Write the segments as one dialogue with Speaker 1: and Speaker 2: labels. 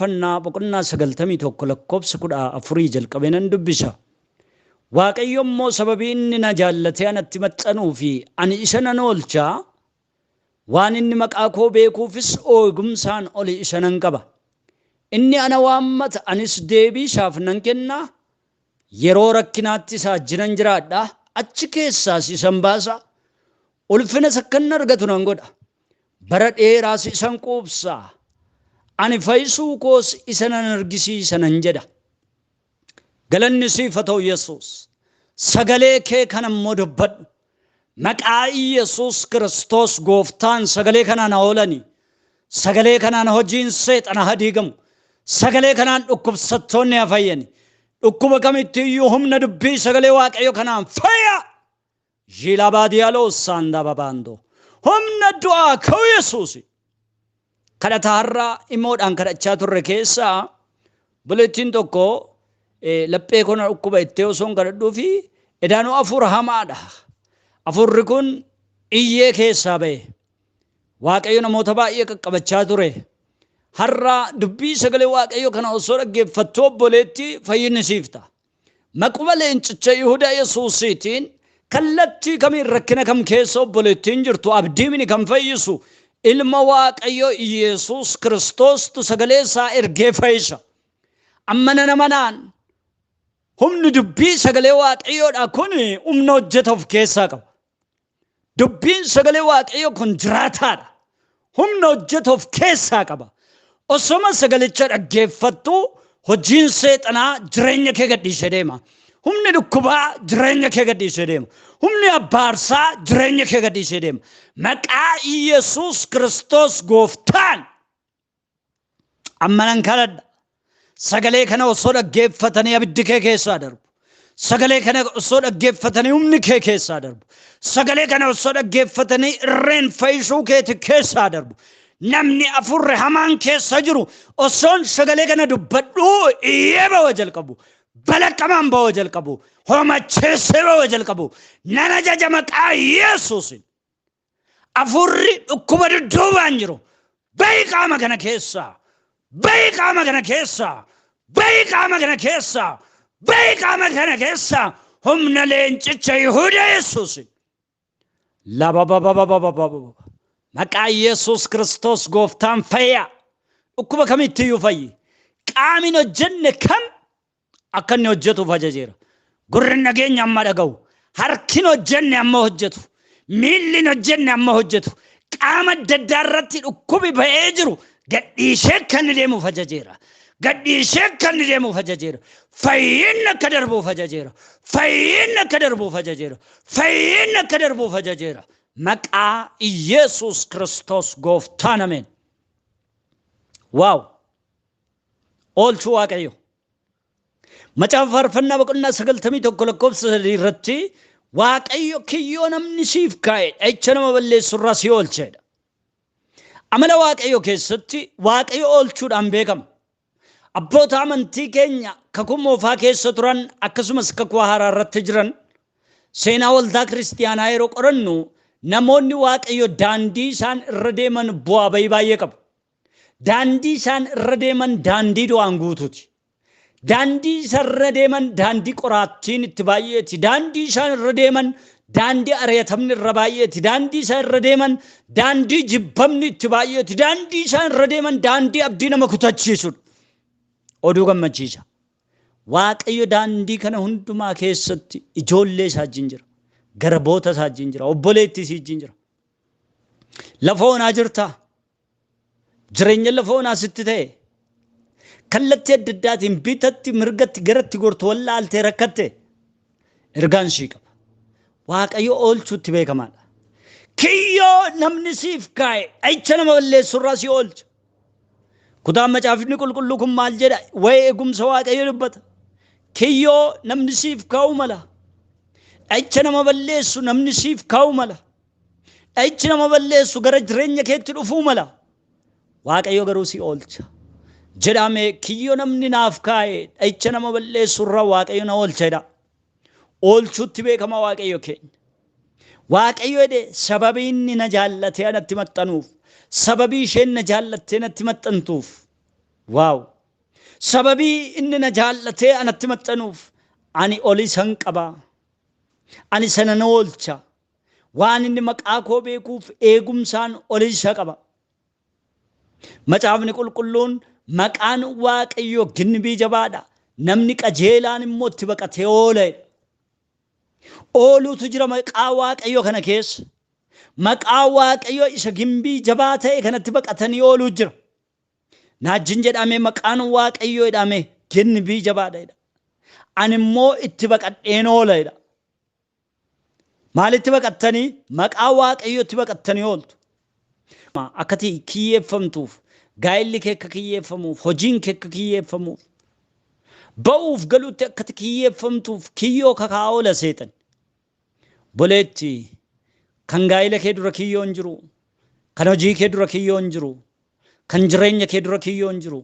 Speaker 1: Faarfannaa boqonnaa 91 lakkoofsa 14 jalqabee nan dubbisa. Waaqayyo immoo sababii inni na jaallatee anatti maxxanuu fi ani isa nan oolcha, waan inni maqaa koo beekuufis eegumsaan oli isa nan qaba. Inni ana waammata, anis deebii isaaf nan kenna. Yeroo rakkinaatti isa wajjinan jiraadha, achi keessaas isan baasa. Ulfinas akka inni argatu nan godha. Bara dheeraas isan quubsa. Ani fayyisuu koos isa nan argisiisa nan jedha. Galanni siif haa ta'u Yesuus. Sagalee kee kana immoo dubbadhu. Maqaa Yesuus Kiristoos gooftaan sagalee kanaan haa oolani. Sagalee kanaan hojiin seexana haa diigamu. Sagalee kanaan dhukkubsattoonni haa fayyani. Dhukkuba kamitti iyyuu humna dubbii sagalee Waaqayyo kanaan fayya. Jilabaadiyaaloo saandababaandoo. Humna du'aa ka'u Yesuusi. Kadhata har'aa imoodhaan kadhachaa turre keessaa bulettiin tokko laphee kona dhukkuba ittee osoo hin kadhadhuu fi edaanuu hafuura hamaadha. Hafuurri kun iyyee keessaa ba'e. Waaqayyo namoota baay'ee qaqqabachaa ture. Har'a dubbii sagalee Waaqayyo kana osoo dhaggeeffattu obboleetti fayyinni siif ta'a. Maquma leencicha Yihudaa Yesuusiitiin kallattii kamiin rakkina kam keessa obboleettiin jirtu abdii mini kan fayyisu ilma Waaqayyo Yesuus Kiristoostu sagalee isaa ergee fayyisa. Amma nana manaan humni dubbii sagalee Waaqayyoodha kun humna hojjeta of keessaa qaba. Dubbiin sagalee Waaqayyo kun jiraataadha. Humna hojjeta of keessaa qaba. Osoma sagalicha dhaggeeffattu hojiin seexanaa jireenya kee gadhiisee deema. Humni dhukkubaa jireenya kee gadhiisee deema. Humni abbaarsaa jireenya kee gadhiisee deema. Maqaa Yesuus Kiristoos gooftaan amma nan kadhadha. Sagalee kana osoo dhaggeeffatanii abiddi kee keessaa darbu. Sagalee kana osoo dhaggeeffatanii humni kee keessaa darbu. Sagalee kana osoo dhaggeeffatanii irreen fayyisuu keeti keessaa darbu. Namni afurri hamaan keessa jiru osoon sagalee kana dubbadhuu iyyee ba'uu jalqabu. Balaqqamaan ba'uu jalqabu. Homacheessee ba'uu jalqabu. Nan ajaja maqaa Yesuusin. Afurri dhukkuba dudduubaan jiru. Bahi qaama kana keessaa. Bahi qaama kana keessaa. Bahi qaama kana keessaa. Bahi qaama kana keessaa. Humna leencicha Yihudaa Yesuusin. Labababababababa. Maqaa Yesuus Kiristoos gooftaan fayyaa. Dhukkuba kamitti iyyuu fayyi. Qaamni hojjenne kam akka inni hojjetuuf ajajeera. Gurri nageenya amma dhaga'u. Harki hojjenne amma hojjetu. Miilli hojjenne amma hojjetu. Qaama adda addaa irratti dhukkubi ba'ee jiru gadhiisee akka inni deemuuf ajajeera. Gadhiisee akka inni deemuuf ajajeera. Fayyinni akka darbuuf ajajeera. Fayyinni akka darbuuf ajajeera. Fayyinni akka darbuuf ajajeera. Maqaa Yesuus Kiristoos gooftaan ameen. Waaw! Oolchuu Waaqayyo. Macaafa Faarfannaa boqonnaa 91 lakkoofsa 3 irratti Waaqayyo kiyyoo namni siif kaa'e dha'icha nama balleessu irraa si oolcheedha. Amala Waaqayyo keessatti Waaqayyo oolchuudhaan beekama. Abboota amantii keenya kakuu moofaa keessa turan akkasumas kakuu haaraa irratti jiran seenaa waldaa kiristiyaanaa yeroo qorannu namoonni Waaqayyo daandii isaan irra deeman bu'aa bayii baay'ee qabu. Daandii isaan irra deeman daandii du'aan guutuuti. Daandii isaan irra deeman daandii qoraattiin itti baay'eeti. Daandii isaan irra deeman daandii ari'atamni irra baay'eeti. Daandii isaan irra deeman daandii jibbamni itti baay'eeti. Daandii isaan irra deeman daandii abdii nama kutachiisudha. Oduu gammachiisa. Waaqayyo daandii kana hundumaa keessatti ijoollee isaa wajjin jira. Garboota isaa wajjin jira. Obboleettii isii wajjin jira. Lafa onaa jirtaa? Jireenya lafa onaa sitti ta'e? Kallattii adda addaatiin bitatti mirgatti garatti gortu wallaaltee rakkatte ergaan sii qaba. Waaqayyo oolchuutti beekamaadha. Kiyyoo namni siif kaa'e dha'icha nama balleessu irraa si oolcha. Kutaan macaafni qulqulluu kun maal jedha? Waa'ee eegumsa Waaqayyo dubbata. Kiyyoo namni siif kaa'u mala. Dha'icha nama balleessu namni siif kaa'u mala. Dha'ichi nama balleessu gara jireenya keetti dhufuu mala. Waaqayyo garuu si oolcha. Jedhame kiyyoo namni naaf kaa'e dha'icha nama balleessu irraa Waaqayyo na oolcha jedha. Oolchuutti beekama Waaqayyo keenya. Waaqayyo jedhe sababii inni na jaallatee anatti maxxanuuf, sababii isheen na jaallattee natti maxxantuuf. Waaw! Sababii inni na jaallatee anatti maxxanuuf ani ol isan qaba. Ani sana na oolcha. Waan inni maqaa koo beekuuf eegumsaan ol isa qaba. Macaafni qulqulluun maqaan Waaqayyoo ginbii jabaadha. Namni qajeelaan immoo itti baqatee oola. Ooluutu jira maqaa Waaqayyoo kana keessa. Maqaa Waaqayyoo isa gimbii jabaa ta'e kanatti baqatanii ooluu jira. Naajjin jedhamee maqaan Waaqayyoo jedhamee ginbii jabaadha jedha. Ani immoo itti baqadheen oola jedha. Maalitti baqattanii? Maqaa Waaqayyootti baqattanii ooltu. Akkati kiyyeeffamtuuf, gaa'illi kee akka kiyyeeffamuuf, hojiin kee akka kiyyeeffamuuf, ba'uuf galuutti akkati kiyyeeffamtuuf kiyyoo kakaa oola seexan. Boleetti kan gaa'ila kee dura kiyyoon jiru, kan hojii kee dura kiyyoon jiru, kan jireenya kee dura kiyyoon jiru,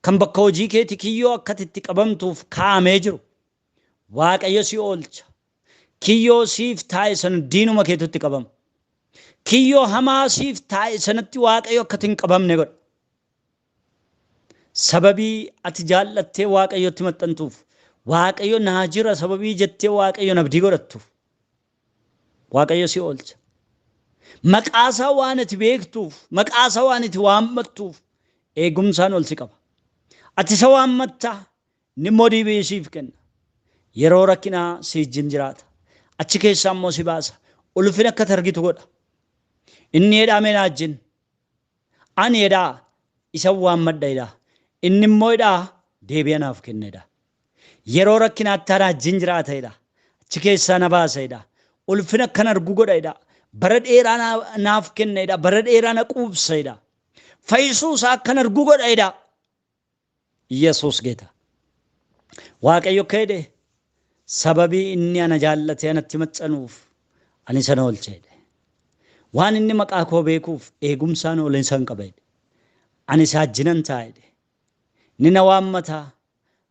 Speaker 1: kan bakka hojii keeti kiyyoo akkati itti qabamtuuf kaa'amee jiru. Waaqayyo si oolcha. Kiyyoo siif taa'e sana diinuma keetutti qabama. Kiyyoo hamaa siif taa'e sanatti Waaqayyo akkati hin qabamne godha. Sababii ati jaallattee Waaqayyotti maxxantuuf, Waaqayyo naa jira sababii jettee Waaqayyoon abdii godhattuuf, Waaqayyo si oolcha. Maqaasaa waan ati beektuuf, maqaasaa waan ati waammattuuf eegumsaan ol si qaba. Ati isa waammattaa, inni immoo deebii siif kenna. Yeroo rakkinaa si wajjin jiraata. Achi keessaa immoo si baasa. Ulfina akka ati argitu godha. Inni jedhaa mee wajjin. Ani jedhaa isa waammadha jedhaa. Inni immoo jedhaa deebii anaaf kenna jedhaa. Yeroo rakkinaatti ana wajjin jiraata jedhaa. Achi keessaa na baasa jedhaa. Ulfina akkan argu godha jedhaa. Bara dheeraa naaf kenna jedhaa. Bara dheeraa na quubsa jedhaa. Fayyisuu isaa akkan argu godha jedhaa. Yesuus geeta. Waaqayyo akka jedhe sababii inni ana jaallatee anatti maxxanuuf ani sana oolcha jedhe. Waan inni maqaa koo beekuuf eegumsaan ol isan qaba jedhe. Ani isa wajjinan taa'a jedhe. Inni na waammataa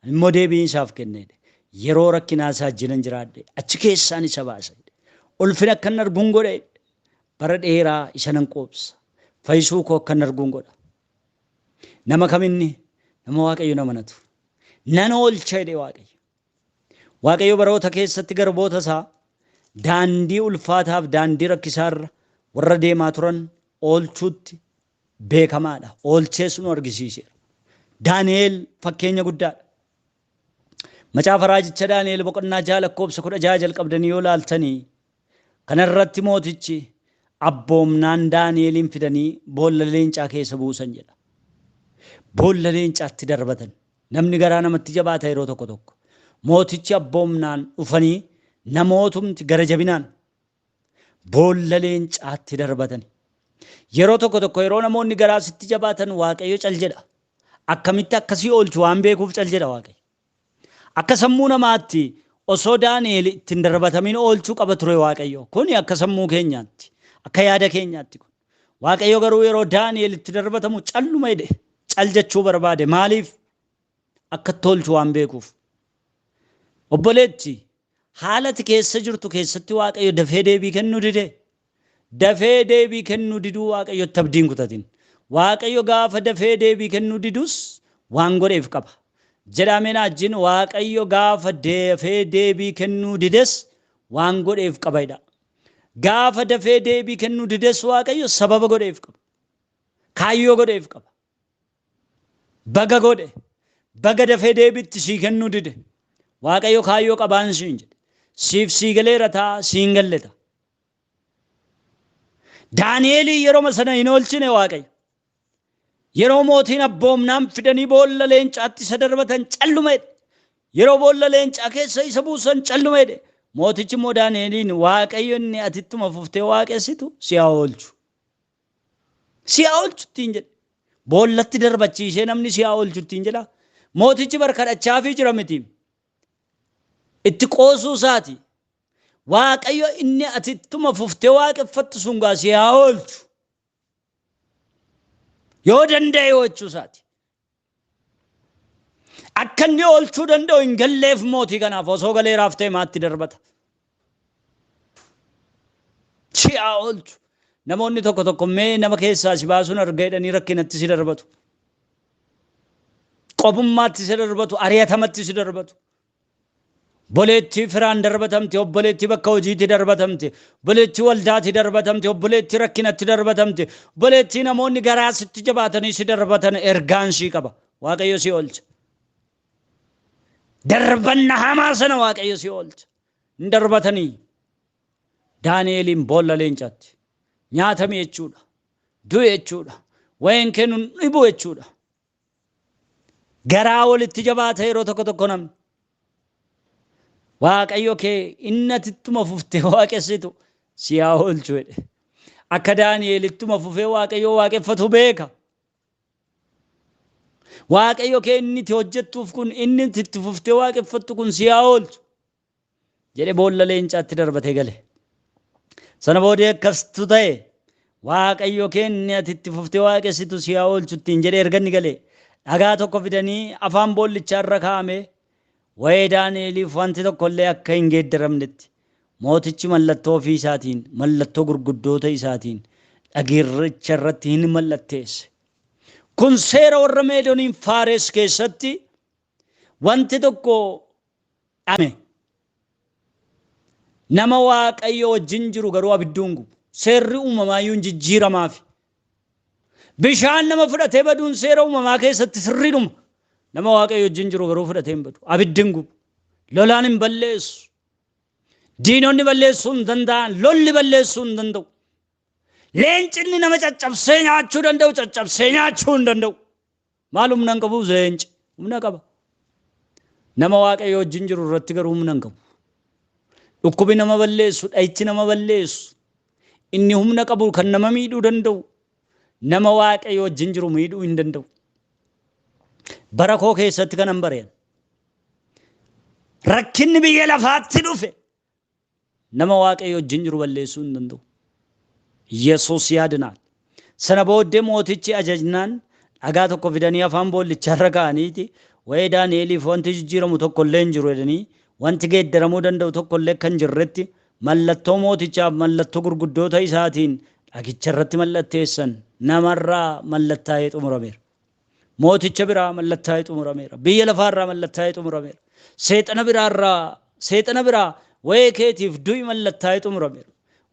Speaker 1: ani immoo deebii isaaf kenna jedhe. Yeroo rakkinaa isa wajjinan jiraadhe achi keessaan isa baasa jedhe. Ulfina akkan arguun godhe jedhe. Bara dheeraa isa nan quubsa. Fayyisuu koo akkan arguun godha. Nama kaminni nama Waaqayyo na amanatu. Nan oolcha jedhe Waaqayyo. Waaqayyo baroota keessatti garboota isaa daandii ulfaataaf daandii rakkisaarra warra deemaa turan oolchuutti beekamaadha. Oolchees nu argisiiseera. Daani'el fakkeenya guddaadha. Macaafa raajicha Daani'el boqonnaa 6 lakkoofsa 16 jalqabdanii yoo laaltanii kanarratti mootichi abboomnaan Daani'eliin fidanii boolla leencaa keessa buusan jedha. Boolla leencaatti darbatan. Namni garaa namatti jabaata yeroo tokko tokko. Mootichi abboomnaan dhufanii namootumti gara jabinaan boolla leencaatti darbatan. Yeroo tokko tokko yeroo namoonni garaa sitti jabaatan Waaqayyo cal jedha. Akkamitti akkasii oolchu waan beekuuf cal jedha Waaqayyo. Akka sammuu namaatti osoo Daani'el ittiin darbatamin oolchuu qaba ture Waaqayyo. Kuni akka sammuu keenyaatti, akka yaada keenyaatti kun. Waaqayyo garuu yeroo Daani'el itti darbatamu calluma jedhe. Cal jechuu barbaade. Maaliif? Akka itti oolchu waan beekuuf. Obboleetti, haala ati keessa jirtu keessatti Waaqayyo dafee deebii kennuu dide. Dafee deebii kennuu diduu Waaqayyotti abdiin kutatin. Waaqayyo gaafa dafee deebii kennuu didus waan godheef qaba. Jedhamee wajjin Waaqayyo gaafa dafee deebii kennuu dides waan godheef qaba jedha. Gaafa dafee deebii kennuu dides Waaqayyo sababa godheef qaba. Kaayyoo godheef qaba. Baga godhe. Baga dafee deebiitti sii kennuu dide. Waaqayyo kaayyoo qabaan siin jedhe. Siif sii galeera ta'a, siin galle ta'a. Daani'elii yeroo sana hin oolchine Waaqayyo. Yeroo mootiin abboomnaan fidanii boolla leencaatti isa darbatan calluma jedhe. Yeroo boolla leencaa keessa isa buusan calluma jedhe. Mootichi immoo Daani'eliin Waaqayyo inni atittuma fuftee waaqessitu si haa oolchu. Si haa oolchu ittiin jedhe. Boollatti darbachiisee namni si haa oolchu ittiin jedha. Mootichi bar kadhachaafii jira miti. Itti qoosuu isaati. Waaqayyo inni atittuma fuftee waaqeffattu sun gaa si haa oolchu. Yoo danda'e jechuu isaati. Akka inni oolchuu danda'u hin galleef mootii kanaaf osoo galeeraaf ta'e maatti darbata. Si haa oolchu. Namoonni tokko tokko mee nama keessaa si baasuun arga jedhanii rakkinatti si darbatu. Qobummaatti si darbatu, ari'atamatti si darbatu. Obboleettii firaan darbatamte, obboleettii bakka hojiitti darbatamte, obboleettii waldaatti darbatamte, obboleettii rakkinatti darbatamte, obboleettii namoonni garaa sitti jabaatanii si darbatan ergaan sii qaba. Waaqayyo si oolcha. Darbanna hamaa sana Waaqayyo si oolcha. Hin darbatanii. Daani'eliin boolla leencaatti. Nyaatame jechuudha. Du'e jechuudha. Wayeen kennuun dhibu jechuudha. Garaa walitti jabaata yeroo tokko tokko namni. Waaqayyo kee inni ati ittuma fuftee waaqessitu si haa oolchu jedhe. Akka Daani'el ittuma fufee Waaqayyo waaqeffatu beeka. Waaqayyo kee inni itti hojjettuuf kun inni itti fuftee waaqeffattu kun si haa oolchu jedhe boolla leencaatti darbatee gale. Sana booddee akkastu ta'e Waaqayyo kee inni ati itti fuftee waaqessitu si haa oolchu ittiin jedhee erga inni gale dhagaa tokko fidanii afaan boollichaa irra kaa'ame waa'ee Daani'eliif wanti tokko illee akka hin geeddaramnetti mootichi mallattoo ofii isaatiin mallattoo gurguddoota isaatiin dhagicha irratti hin mallatteesse. Kun seera warra Meedoniin Faares keessatti wanti tokko dhame. Nama Waaqayyo wajjin jiru garuu abidduun gubu. Seerri uumamaayyuu hin jijjiiramaafi. Bishaan nama fudhatee baduun seera uumamaa keessatti sirriidhuma. Nama Waaqayyo wajjin jiru garuu fudhatee hin badu. Abiddi hin gubu. Lolaan hin balleessu. Diinonni balleessuu hin danda'an. Lolli balleessuu hin danda'u. Leencinni nama caccabsee nyaachuu danda'u caccabsee nyaachuu hin danda'u. Maal humna hin qabu leenci? Humna qaba. Nama Waaqayyo wajjin jiru irratti garuu humna hin qabu. Dhukkubi nama balleessu, dha'ichi nama balleessu, inni humna qabu kan nama miidhuu danda'u, nama Waaqayyo wajjin jiru miidhuu hin danda'u. Bara koo keessatti kanan bareen. Rakkinni biyya lafaatti dhufe nama Waaqayyo wajjin jiru balleessuu hin danda'u. Yesuus yaadinaal. Sana booddee mootichi ajajnaan dhagaa tokko fidanii afaan boollichaa irra kaa'aniiti waa'ee Daani'eliif wanti jijjiiramu tokko illee hin jiru jedhanii wanti geeddaramuu danda'u tokko illee kan jirretti mallattoo mootichaaf mallattoo gurguddoota isaatiin dhagicha irratti mallatteessan namarraa mallattaa'ee xumurameera. Mooticha biraa mallattaa'ee xumurameera. Biyya lafaarraa mallattaa'ee xumurameera. Seexana biraarraa seexana biraa waa'ee keetiif du'i mallattaa'ee xumurameera.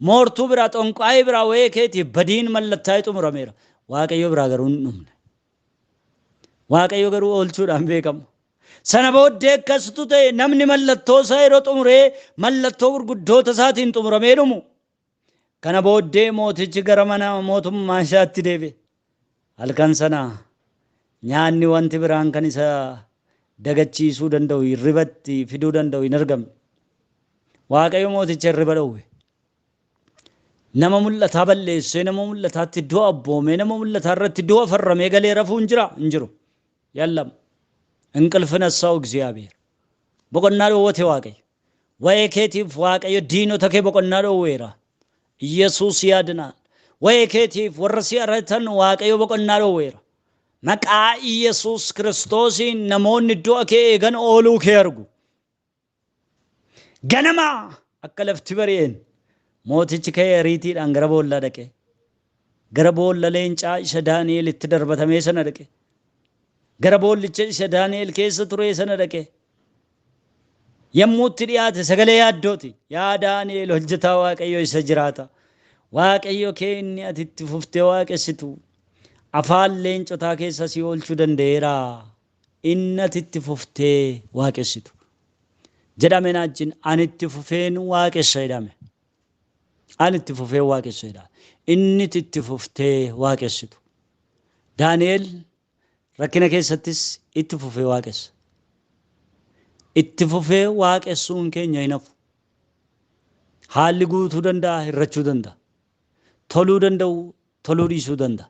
Speaker 1: Moortuu biraa xonqaa'ee biraa waa'ee keetiif badiin mallattaa'ee xumurameera. Waaqayyo biraa garuu hin dhumne. Waaqayyo garuu oolchuudhaan beekama. Sana booddee akkasitu ta'e namni mallattoo isaa yeroo xumuree mallattoo gurguddoota isaatiin xumuramee dhumu. Kana booddee mootichi gara mana mootummaa isaatti deebi'e. Halkan sana nyaanni wanti biraan kan isa dagachiisuu danda'u hirribatti fiduu danda'u hin argamne. Waaqayyo mooticha hirriba dhowwe. Nama mul'ataa balleessee nama mul'ataatti du'a abboomee nama mul'ataa irratti du'a farramee galee rafuu hin jira hin jiru. Yallam. እንቅልፍ ነሳው እግዚአብሔር. Boqonnaa dhoowwate Waaqayyo. Waa'ee keetiif Waaqayyo diinota kee boqonnaa dhoowweera. Yesuus yaadinaal. Waa'ee keetiif warra si aratan Waaqayyo boqonnaa dhoowweera. Maqaa Yesuus Kiristoosiin namoonni du'a kee eegan ooluu kee argu. Ganama akka lafti bari'een mootichi ka'ee ariitiidhaan gara boollaa dhaqe. Gara boolla leencaa isa Daani'el itti darbatamee sana dhaqe. Gara boollicha isa Daani'el keessa ture sana dhaqe. Yommuu itti dhiyaate sagalee yaaddooti. Yaa Daani'el hojjetaa Waaqayyo isa jiraata. Waaqayyo kee inni ati itti fuftee waaqessitu afaan leencotaa keessa si oolchuu danda'eera. Inni ati itti fuftee waaqessitu. Jedhame naajjin ani itti fufeen waaqessa jedhame. Ani itti fufeen waaqessa jedhame. Inni itti fuftee waaqessitu. Daani'el rakkina keessattis itti fufee waaqessa. Itti fufee waaqessuun keenya hin hafu. Haalli guutuu danda'a, hir'achuu danda'a. Toluu danda'u, toluu dhiisuu danda'a.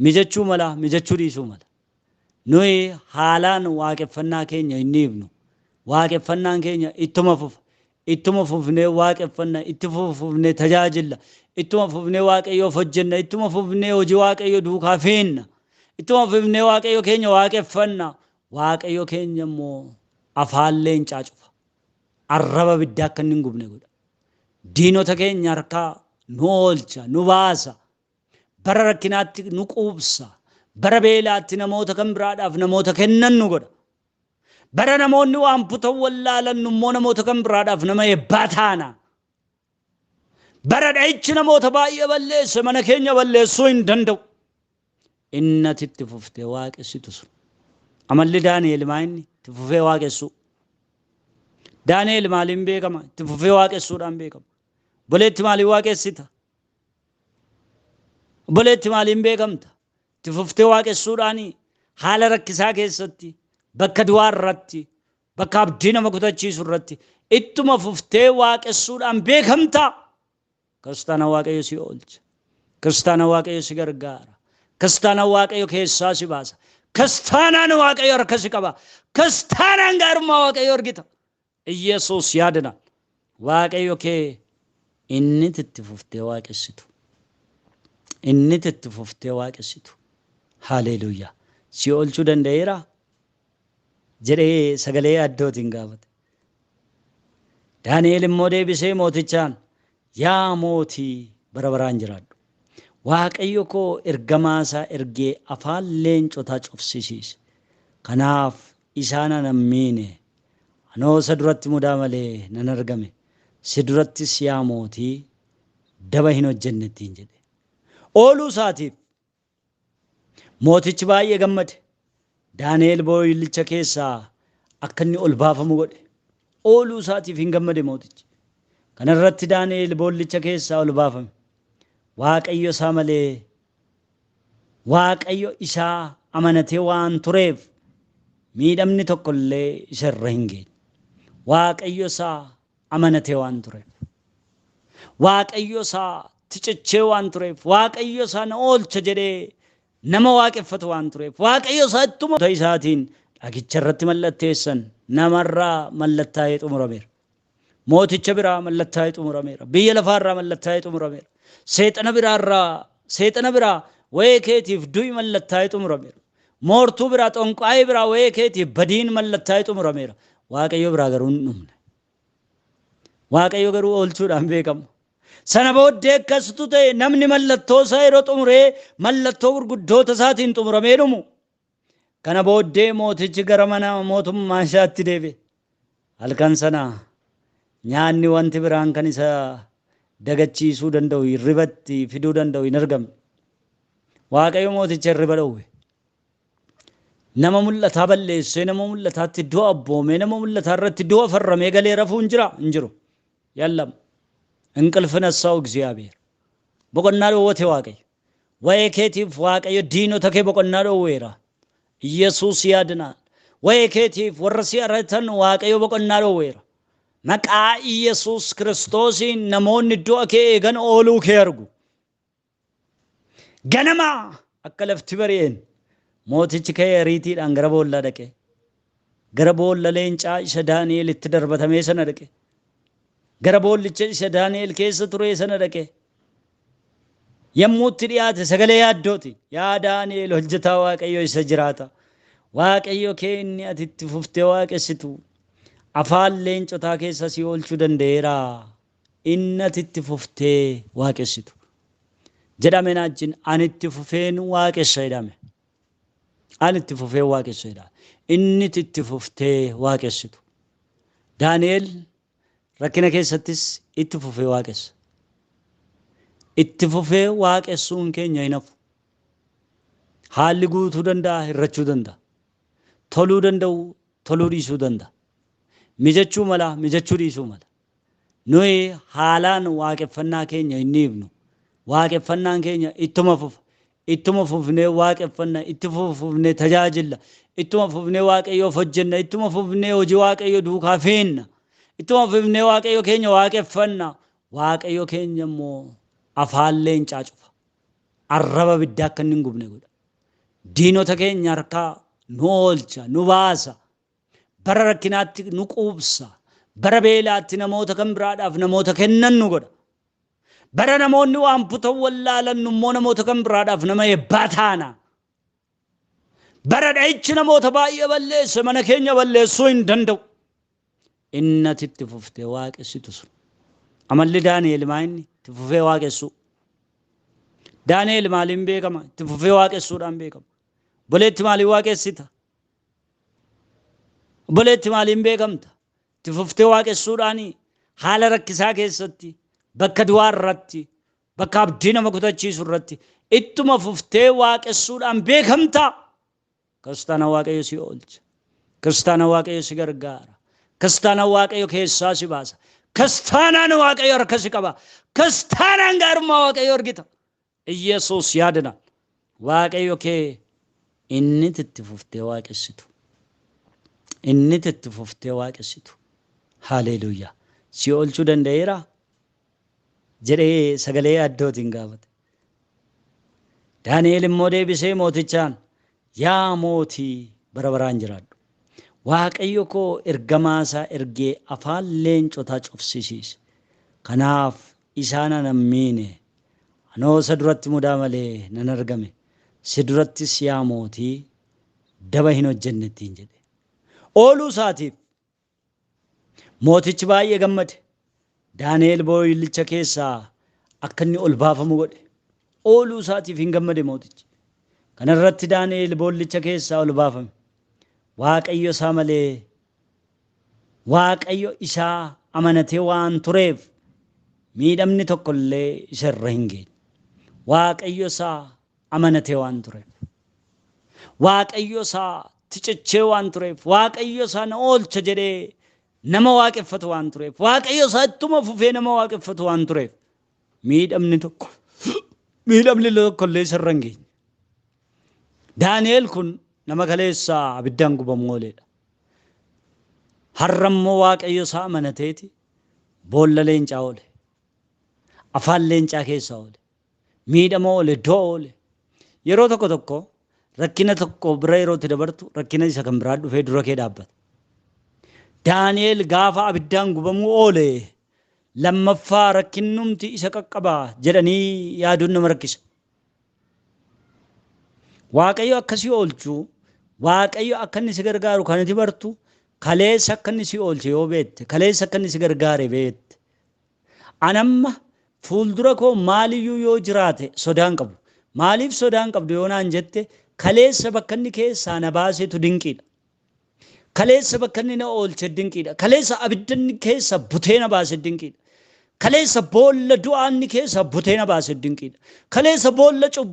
Speaker 1: Mijachuu mala, mijachuu dhiisuu mala. Nuyi haalaan waaqeffannaa keenya hin dhiifnu. Waaqeffannaan keenya ittuma fufa. Ittuma fufnee waaqeffanna, itti fufnee tajaajilla, ittuma fufnee Waaqayyoof hojjenna, ittuma fufnee hojii Waaqayyo duukaa fiinna. Ittuma fufnee Waaqayyo keenya waaqeffanna. Waaqayyo keenya immoo afaan leencaa cufa. Arraba biddaa akka inni hin gubne godha. Diinota keenya harkaa nu oolcha, nu baasa. Bara rakkinaatti nu quubsa. Bara beelaatti namoota kan biraadhaaf namoota kennan nu godha. Bara namoonni waan butan wallaalan immoo namoota kan biraadhaaf nama eebbaa taana. Bara dha'ichi namoota baay'ee balleesse mana keenya balleessuu hin danda'u. Inni ati itti fuftee waaqessitu sun. Amalli Daani'el maa inni itti fufee waaqessuu. Daani'el maaliin beekama? Itti fufee waaqessuudhaan beekama. Obboleetti maaliin waaqessita? Obboleetti maaliin beekamta? Itti fuftee waaqessuudhaan haala rakkisaa keessatti, bakka du'aa irratti, bakka abdii nama kutachiisu irratti ittuma fuftee waaqessuudhaan beekamta. Kiristaana Waaqayyo si oolcha. Kiristaana Waaqayyo si gargaara. Kiristaana Waaqayyo keessaa si baasa. Kiristaanaan Waaqayyo harka si qaba. Kiristaanaan gaarummaa Waaqayyo argita. Iyyasuus yaadana. Waaqayyo kee inni itti fuftee waaqessitu. Inni itti fuftee waaqessitu. Haleluuyaa. Si oolchuu danda'eera? Jedhee sagalee yaaddootiin gaafate. Daani'el immoo deebisee mootichaan, yaa mootii bara baraan jiraadhu. Waaqayyo koo ergamaa isaa ergee afaan leencotaa cufsisiise. Kanaaf isaan ana hin miine. Anoo isa duratti mudaa malee nan argame. Si durattis yaa mootii daba hin hojjenne ittiin jedhe. Ooluu isaatiif mootichi baay'ee gammade. Daani'el booyillicha keessaa akka inni ol baafamu godhe. Ooluu isaatiif hin gammade mootichi. Kana irratti Daani'el boollicha keessaa ol baafame. Waaqayyo isaa malee Waaqayyo isaa amanatee waan tureef miidhamni tokko illee isa irra hin geenye. Waaqayyo isaa amanatee waan tureef. Waaqayyo isaa cichee waan tureef. Waaqayyo isaa na oolcha jedhee nama waaqeffatu waan tureef. Waaqayyo isaa ittuma isaatiin dhagicha irratti mallatteessan namarraa mallattaa'ee xumurameera. Mooticha biraa mallattaa'ee xumurameera. Biyya lafaarraa mallattaa'ee xumurameera. Seexana biraarraa seexana biraa wayee keetiif du'i mallattaa'ee xumurameera. Moortuu biraa xonqaa'ee biraa wayee keetiif badiin mallattaa'ee xumurameera. Waaqayyo biraa garuu hin dhumne. Waaqayyo garuu oolchuudhaan beekama. Sana booddee akkasitu ta'e namni mallattoo isaa yeroo xumuree mallattoo gurguddoota isaatiin xumuramee dhumu. Kana booddee mootichi gara mana mootummaa isaatti deebi'e. Halkan sana nyaanni wanti biraan kan isa dagachiisuu danda'u hirribatti fiduu danda'u hin argamne. Waaqayyo mooticha hirriba dhowwe. Nama mul'ataa balleessee nama mul'ataatti du'a abboomee nama mul'ataa irratti du'a farramee galee rafuu hin jira hin jiru. Yallam. እንቅልፍ ነሳው እግዚአብሔር. Boqonnaa dhowwate Waaqayyo. Waa'ee keetiif Waaqayyo diinota kee boqonnaa dhowweera. Iyyasuus yaadinaal. Waa'ee keetiif warra si aratan Waaqayyo boqonnaa dhowweera. Maqaa Iyyasuus Kiristoosiin namoonni du'a kee eegan ooluu kee argu. Ganama akka lafti bari'een mootichi ka'ee ariitiidhaan gara boollaa dhaqe. Gara boolla leencaa isa Daani'el itti darbatamee sana dhaqe. Gara boollicha isa Daani'el keessa ture sana dhaqe. Yommuu itti dhiyaate sagalee yaaddooti. Yaa Daani'el hojjetaa Waaqayyo isa jiraata. Waaqayyo kee inni ati itti fuftee waaqessitu afaan leencotaa keessa si oolchuu danda'eera. Inni ati itti fuftee waaqessitu. Jedhame naajjin ani itti fufeen waaqessa jedhame. Ani itti fufeen waaqessa jedhame. Inni itti fuftee waaqessitu. Daani'el rakkina keessattis itti fufee waaqessa. Itti fufee waaqessuun keenya hin hafu. Haalli guutuu danda'a, hir'achuu danda'a. Toluu danda'u, toluu dhiisuu danda'a. Mijachuu mala, mijachuu dhiisuu mala. Nuyi haalaan waaqeffannaa keenya hin dhiifnu. Waaqeffannaan keenya ittuma fufa. Ittuma fufnee waaqeffanna, itti fufnee tajaajilla, ittuma fufnee Waaqayyoof hojjenna, ittuma fufnee hojii Waaqayyo duukaa fiinna. Ittuma fufnee Waaqayyo keenya waaqeffanna. Waaqayyo keenya immoo afaan leencaa cufa. Arraba biddaa akka inni hin gubne godha. Diinota keenya harkaa nu oolcha, nu baasa. Bara rakkinaatti nu quubsa. Bara beelaatti namoota kan biraadhaaf namoota kennan nu godha. Bara namoonni waan butan wallaalan immoo namoota kan biraadhaaf nama eebbaa taana. Bara dha'ichi namoota baay'ee balleesse mana keenya balleessuu hin danda'u. Inni ati itti fuftee waaqessitu sun. Amalli Daani'el maa inni itti fufee waaqessuu. Daani'el maaliin beekama? Itti fufee waaqessuudhaan beekama. Obboleetti maaliin waaqessita? Obboleetti maaliin beekamta? Itti fuftee waaqessuudhaanii haala rakkisaa keessatti, bakka du'aa irratti, bakka abdii nama kutachiisu irratti ittuma fuftee waaqessuudhaan beekamta. Kiristaana Waaqayyo si oolcha. Kiristaana Waaqayyo si gargaara. Kiristaana Waaqayyo keessaa si baasa. Kiristaanaan Waaqayyo harka si qaba. Kiristaanaan gaarummaa Waaqayyo argita. Iyyasuus yaadana. Waaqayyo kee inni itti fuftee waaqessitu. Inni itti fuftee waaqessitu. Haleluuyaa. Si oolchuu danda'eeraa? Jedhee sagalee yaaddootiin gaafate. Daani'el immoo deebisee mootichaan, yaa mootii bara baraan jiraadhu. Waaqayyo koo ergamaa isaa ergee afaan leencotaa cufsisiise. Kanaaf isaan ana hin miine. Anoo isa duratti mudaa malee nan argame. Si durattis yaa mootii daba hin hojjenne ittiin jedhe. Ooluu isaatiif mootichi baay'ee gammade. Daani'el booyillicha keessaa akka inni ol baafamu godhe. Ooluu isaatiif hin gammade mootichi. Kana irratti Daani'el boollicha keessaa ol baafame. Waaqayyo isaa malee Waaqayyo isaa amanatee waan tureef miidhamni tokko illee isa irra hin geenye. Waaqayyo isaa amanatee waan tureef. Waaqayyo isaa cichee waan tureef. Waaqayyo isaa na oolcha jedhee nama waaqeffatu waan tureef. Waaqayyo isaa ittuma fufee nama waaqeffatu waan tureef. Miidhamni tokko miidhamni tokko illee isa irra hin geenye. Daani'el kun nama kaleessa abiddaan gubamu ooledha. Har'a immoo Waaqayyo isaa amanateeti boolla leencaa oole. Afaan leencaa keessa oole. Miidhama oole, du'a oole. Yeroo tokko tokko rakkina tokko bira yeroo itti dabartu rakkina isa kan biraa dhufee dura kee dhaabbata. Daani'el gaafa abiddaan gubamuu oole lammaffaa rakkinnumti isa qaqqaba jedhanii yaaduun nama rakkisa. Waaqayyo akka si oolchu, Waaqayyo akka inni si gargaaru kan ati bartu, kaleessa akka inni si oolche yoo beekte, kaleessa akka inni si gargaare beekte. Anamma fuuldura koo maaliyyuu yoo jiraate sodaan qabu. Maaliif sodaan qabdu yoo naan jette, kaleessa bakka inni keessaa na baasetu dinqiidha. Kaleessa bakka inni na oolche dinqiidha. Kaleessa abidda inni keessa butee na baase dinqiidha. Kaleessa boolla du'aa inni keessa butee na baase dinqiidha. Kaleessa boolla cubbuu